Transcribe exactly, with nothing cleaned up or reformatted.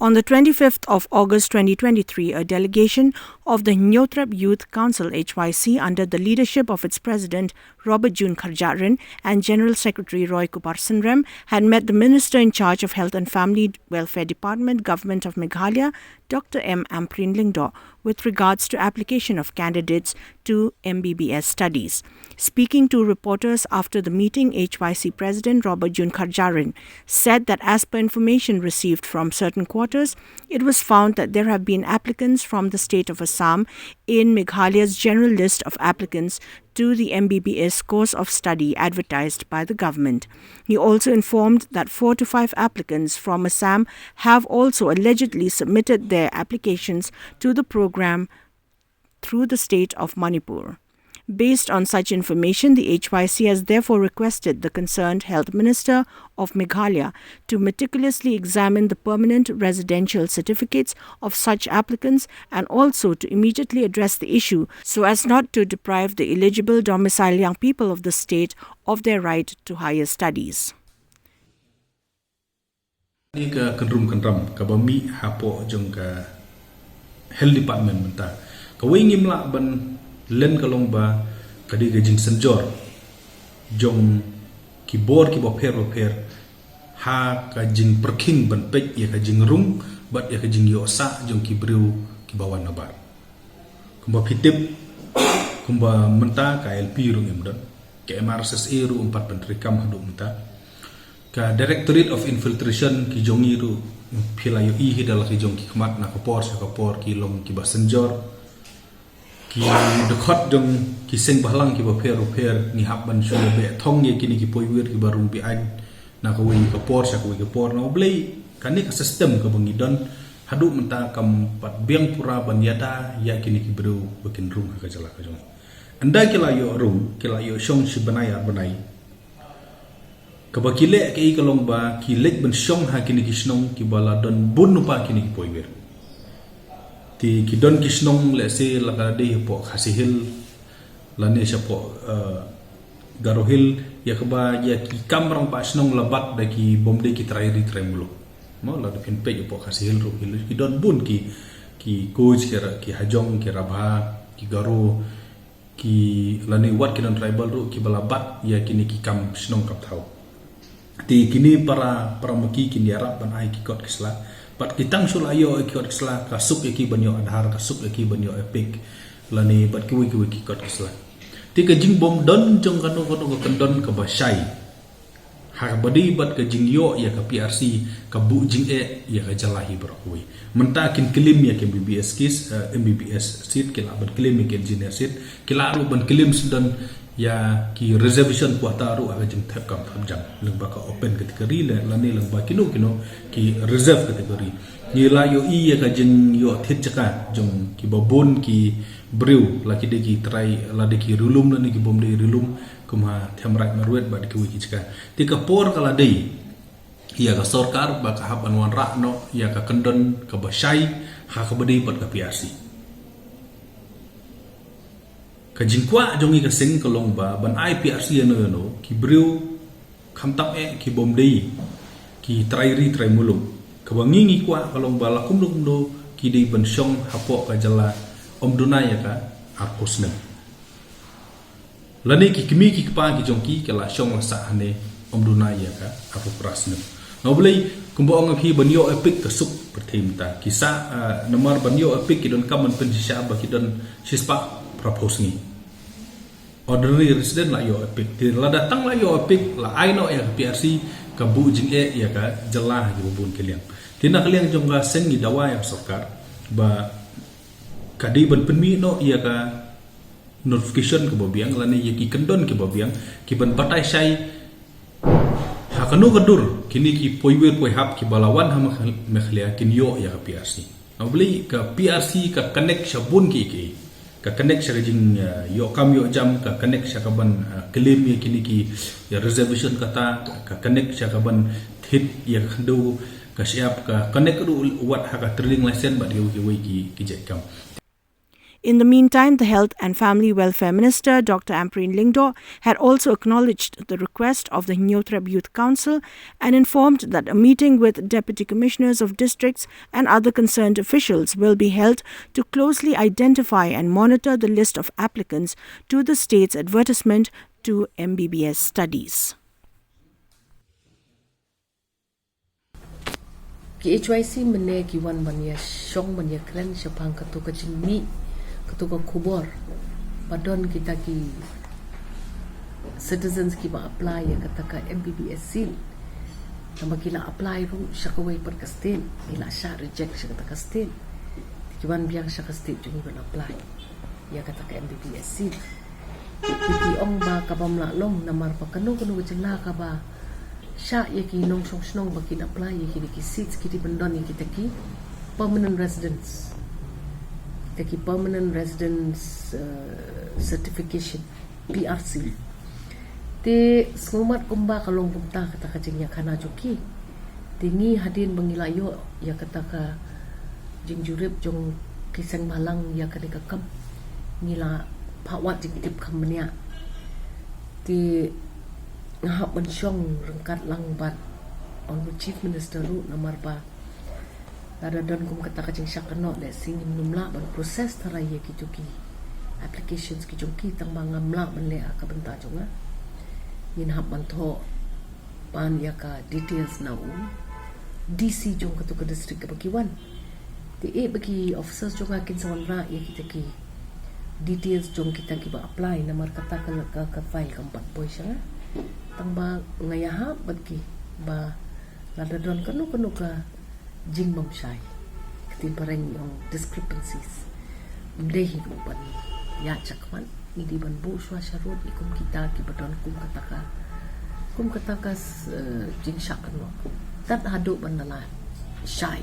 On the twenty-fifth of August twenty twenty-three, a delegation of the Hynñiewtrep Youth Council, H Y C, under the leadership of its president, Robert June Kharjahrin, and General Secretary Roy Kupar Synrem, had met the Minister in charge of Health and Family Welfare Department, Government of Meghalaya, Doctor M Ampareen Lyngdoh, with regards to application of candidates to M B B S studies. Speaking to reporters after the meeting, H Y C President Robert June Kharjahrin said that as per information received from certain quarters, it was found that there have been applicants from the state of Assam in Meghalaya's general list of applicants to the M B B S course of study advertised by the government. He also informed that four to five applicants from Assam have also allegedly submitted their applications to the program through the state of Manipur. Based on such information, the H Y C has therefore requested the concerned Health Minister of Meghalaya to meticulously examine the permanent residential certificates of such applicants and also to immediately address the issue so as not to deprive the eligible domiciled young people of the state of their right to higher studies. Ni ka kynrum kynram kaba mih hapoh jong ka health department mynta. Kawei ngim lah ban len ka long ba ka dei ka jingsynjor jong ki bor kiba pher ba pher ha ka jingpyrkhing ban peit ïa ka jingrung bad ïa ka jingïohsah jong ki briew kiba wan nabar. Kumba phi tip, kumba mynta ka I L P ruh ngim don, ka M R S S A ruh ym pat pyntreikam haduh mynta. Ka Directorate of Infiltration ki jong ngi ruh phi la ïohi hi da la ki jong ki khmat na ka por sha ka por ki long kiba synjor. Ki dkhot jong ki seng bhalang kiba pher ba pher ngi hap ban shu ïa beh thong ïa kine ki poiwir kiba rung be-aiñ na kawei ka por sha kawei ka por. Na U Blei kane ka system kaba ngi don haduh mynta kam pat biang pura ban ïada ïa kine ki briew ba kin rung ha ka jylla ka jong ngi. Ynda ki la ïoh rung, ki la ïoh shong shi bnai ar bnai. Kaba ki leh kaei ka long ba ki leit ban shong ha kine ki shnong kiba la don bun lypa kine ki poiwir. Te ki don ki shnong lehse la ka dei hapoh Khasi Hills lane shapoh, eh, Garo Hills, ïa kaba ïa ki kam rangbah shnong la bat da ki bym dei ki trai ri trai muluk. Mo, lada phin peit hapoh Khasi Hills ruh ki, ki don bun ki, ki Koch, ki Ra-, ki Hajong, ki Rabha, ki Garo, ki lane wat ki non-tribal ruh kiba la bat ïa kine ki kam shnong kam thaw. Te kine para, para maki kin ïarap ban ai ki kot ki sla. Bad ki tang shu la ïoh ki kot ki sla, ka suk ïa ki ban ïoh Aadhaar, ka suk ïa ki ban ïoh EPIC lane bad kiwei kiwei ki kot ki sla. Te ka jingbym don jong kano kano ka kyndon kaba shai ha kaba dei bad ka jingïoh ïa ka P R C ka buh jingeh ïa ka jylla hi baroh kawei. Mynta kin claim ïa ka M B B S kis, eh, M B B S seat, ki lah ban claim ïa ka engineer seat, ki lah ruh ban claim sdang ïa ki reservation quota ruh ha ka jingthep kam thep jam lyngba ka open category lane lyngba kino kino ki reserve category. Ngi la ïohi ïa ka jingïoh thied jaka jong kiba bun ki briew, la ki dei ki trai, la dei ki ri lum lane ki bym dei ri lum, kum ha Themraij Marwet bad kiwei ki jaka. Te ka por ka la dei ïa ka sorkar ba ka hap ban wanrah noh ïa ka kyndon kaba shai ha kaba dei bad ka P R C. Ka jingkwah jong ngi ka seng ka long ba ban ai P R C ïano ïano ki briew khamtam eh ki bym dei ki trai ri trai muluk. Kaba ngi ngi kwah ka long ba la kumno kumno ki dei ban shong hapoh ka jylla ym duna ïa ka arphew snem. Lane ki kmie ki kpa ki jong ki ki la shong la sah hangne ym duna ïa ka arphew phra snem. Na U Blei kumba ong ïa phi ban ïoh EPIC ka suk pyrthei mynta. Ki sah, ah, namar ban ïoh EPIC ki donkam ban pynshisha ba ki don shispah phraphew sngi. Ordinary resident la ïoh EPIC. Te lada tang la ïoh EPIC la ai noh ïa ka P R C ka buh jingeh ïa ka jylla ha kiba bun ki liang. Te na ka liang jong ka seng ngi dawa ïa ka sorkar ba ka dei ban pynmih noh ïa ka notification kaba biang lane ïa ki kyndon kiba biang ki ban batai shai ha kano ka dur kine ki poiwir poihap kiba la wan ha Megh-, Meghalaya kin ïoh ïa ka P R C. Na U Blei ka P R C ka connect sha bun kiei kiei. Ka connect sha ka jing, eh, ïoh kam ïoh jam, ka connect sha ka ban, eh, claim ïa kine ki, ïa reservation quota, ka connect sha ka ban thied ïa ka khyndew ka shyiap, ka connect ruh wat ha ka trading license bad kiwei kiwei ki, ki jait kam. In the meantime, the Health and Family Welfare Minister, Doctor Ampareen Lyngdoh, had also acknowledged the request of the Hynñiewtrep Youth Council and informed that a meeting with Deputy Commissioners of Districts and other concerned officials will be held to closely identify and monitor the list of applicants to the state's advertisement to M B B S studies. Ki H Y C mynne ki wan ban ïa shong ban ïa kren shaphang kato ka jingmih, kato ka khubor ba don kita ki citizens kiba apply ïa kata ka M B B S seat. Namar ki la apply ruh sha kawei pat ka state, ki la shah reject sha kata ka state. Ki wan biang sha ka state jong ngi ban apply ïa kata ka M B B S seat. Ki ong ba ka bym lah long namar ba kano kano ka jylla kaba shah ïa ki nongshong shnong ba kin apply ïa kine ki seats ki dei ban don ïa kita ki permanent residence, kita ki permanent residence, uh, certification, P R C. Te sngewmat kumba ka long kumta kata ka jingïakhana jong ki. Te ngi hadien ba ngi la ïoh ïa kata ka jingjurip jong ki seng bhalang ïa kane ka kam, ngi la phah wad jingtip kham bniah. Te nga hap ban shong ryngkat lang bad Honorable Chief Minister ruh namar ba lada don kum kata ka jingshah kynnoh lehse ngim lah ban process tharai ïa kito ki applications ki jong ki, tang ba ngam lah ban leh ha ka bynta jong nga. Ngin hap ban thoh pan ïa ka details na u D C jong kato ka district kaba ki wan. Te eh ba ki officers jong nga kin sa wanrah ïa kita ki details jong kita kiba apply namar kata ka, ka, ka file kam pat poi sha nga. Tang ba nga ïahap bad ki ba lada don kano kano ka jingbymshai, ka ktien phareng ong discrepancies, ym dei hi ruh ban ïaid shakhmat. Ngi dei ban buh shuwa sharud ïa kum kita kiba don kum kata ka, kum kata ka s-, eh, jingshah kynnoh tad haduh ban da la shai.